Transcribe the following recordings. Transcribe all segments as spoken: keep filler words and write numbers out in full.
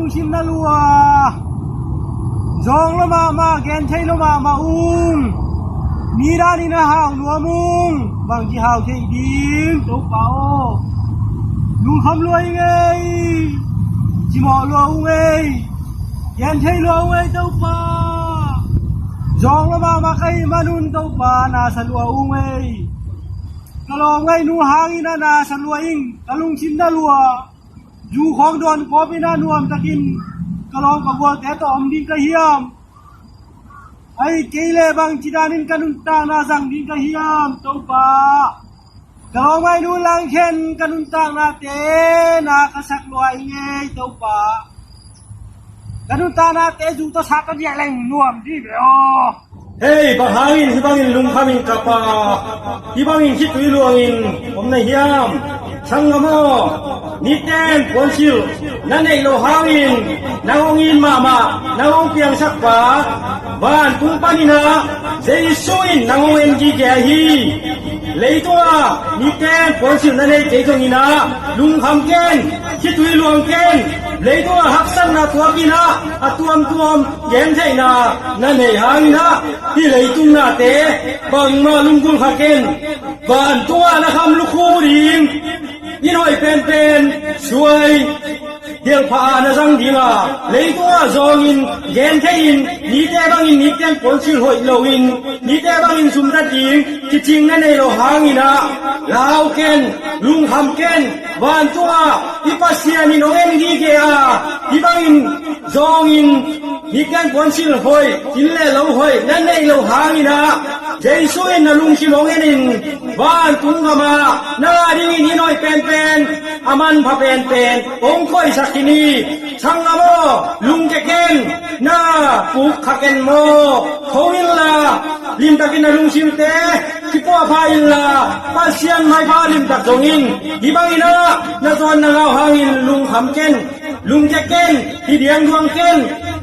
Lungsim na lua, zawng lo mahmah, gen thei lo mahmah ung. Mi danin a hau nuam ung. Bangci hau thei ding, Topa aw? Lungkham lua ing ei, cimawh lua ung ei, gen thei lua ung ei, Topa. Zawng lo mahmah ka hih manun, Topa, na sa lua ung ei. Ka lawm ngaihnu hangin a na sa lua ing. Ka lungsim na lua, zu khawng dawn kawpin a nuamtakin ka lawm ka gualte tawh om ding ka hiam? Ahih kei leh bangci danin ka nuntakna zang ding ka hiam, Topa? Ka lawm ngaihnu langkhen ka nuntaknate na ka sak lua ing ei, Topa. Ka nuntaknate zu tawh sa ka diah leng nuam dih ve aw. Hei, bang hangin hih bangin lungkhamin kap a, hih bangin khitui luangin om na hiam? Sanggam aw, nite'n puansilh na neih loh hangin nang hong it mahmah, nang hong piangsak pa, vantung panin ah Jesu in nang hong en gige hi. Leitungah nite'n puansilh na nei kei zongin ah lungkham ken, khitui luang ken. Leitungah haksatna tuakin ah a tuamtuam gentheihna na nei hangin ah hih leitung nate bangmah lunggulh kha ken. Vantungah na kham lukhu ding, inn hoih penpen, suai gelhpha a na zang ding a, leitungah zawngin genthei-in, nite bangin nite'n puansilh hoih loin, nite bangin sumtat ding kicing na neih loh hangin ah lau ken, lungkham ken. Vantungah i Pasian in hong en gige a, hih bangin zawngin nite'n puansilh hoih, inn le lo hoih na neih loh hangin ah Jesu in na lungsim hong enin, vantung gam ah nang a dingin inn hoih penpen, a manpha penpen hong koihsak khin hi. Sanggam aw, lungke ken, na puk kha ken maw. Tho inla, limtakin na lungsimte kipuahpha inla, Pasian maipha limtak zongin, hih bangin ah na zawn na ngau hangin lungkham ken, lungke ken, hi diangduang ken.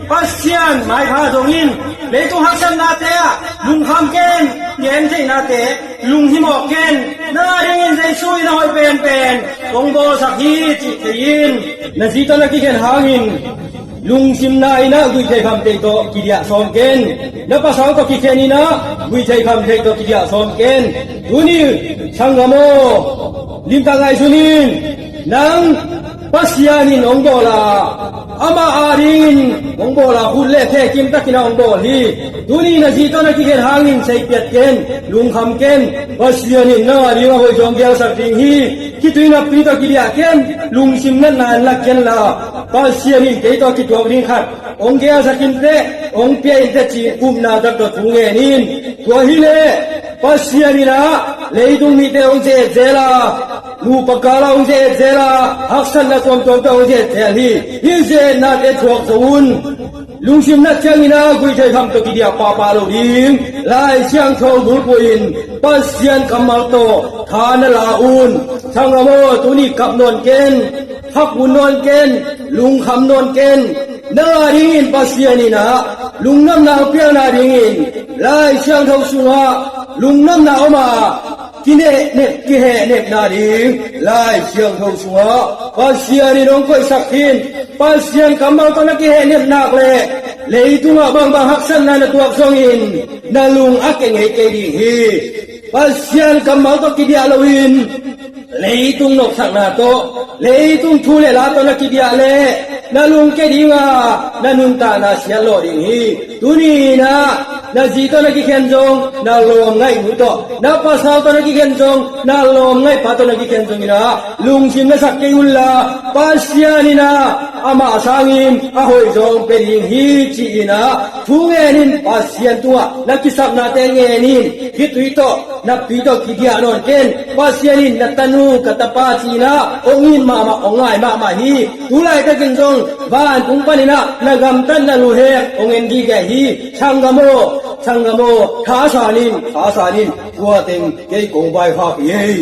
Pasian maipha zongin, leitung haksatnate ah lungkham ken, gentheihnate lunghimawh ken. Nang a dingin Jesu in a hoih penpen hong bawlsak hi cih thei in. Na zi tawh na kikhen hangin lungsim na in ah guihtheih khamtheih tawh kidiah sawm ken. Na pasal tawh kikhen in ah guihtheih khamtheih tawh kidiah sawm ken. Tuni, sanggam aw, limtak ngaihsun in. Nang Pasian in hong bawl a, amah a dingin hong bawl a, khut le phe kimtakin ah hong bawl hi. Tuni na zi tawh na kikhen hangin seihpiat ken, lungkham ken. Pasian in nang a dingin a hoih zong gelsak ding hi. Khitui napi tawh kidiah ken, lungsim natna in lak ken la, Pasian in kei tawh kituak ding khat hong gelsak inteh, hong pia inteh ci-in upna tak tawh thu ngen in. Tua hileh Pasian in ah leitung mite hong ze-et zel a, nupa kal ah hong ze-et zel a, haksatna tuamtuamte hong ze-et zel hi. Hih ze-etnate thuak zo un. Lungsim nat ciangin ah guihtheih kham tawh kidiah pahpah lo ding. Lai Siangtho bulphuh in Pasian kammal tawh tha na la un. Sanggam aw, tuni kap nawn ken, khak hun nawn ken, lungkham nawn ken. Nang a dingin Pasian in ah lungnopna hong piakna dingin Lai Siangtho sungah lungnopna om a, kinehnep, kihehnepna ding Lai Siangtho sungah Pasian in hong koihsak khin. Pasian kammal tawh na kihehnep nak leh leitungah bangbang haksatna na tuak zongin na lung a ke ngei kei ding hi. Pasian kammal tawh kidiah loin leitung nopsakna tawh, leitung thu le la tawh na kidiah leh na lungke ding a, na nuntakna siatlawh ding hi. Tuni in ah na zi tawh na kikhen zong, na lawm ngaihnu tawh, na pasal tawh na kikhen zong, na lawm ngaihpa tawh na kikhen zongin ah lungsim na sak kei unla, Pasian in ah amah sangin a hoih zong pia ding hi ci-in ah thu ngen in. Pasian tungah na kisapnate ngen in. Khitui tawh napi tawh kidiah nawn ken. Pasian in na tanu ka tapa ci-in ah hong it mahmah, hong ngai mahmah hi. Tu laitakin zong vantung panin ah na gamtat na luhek hong en gige hi. Sanggam aw, sanggam aw, thasan in, thasan in. Tua teng kei kong vaikhak hi ei.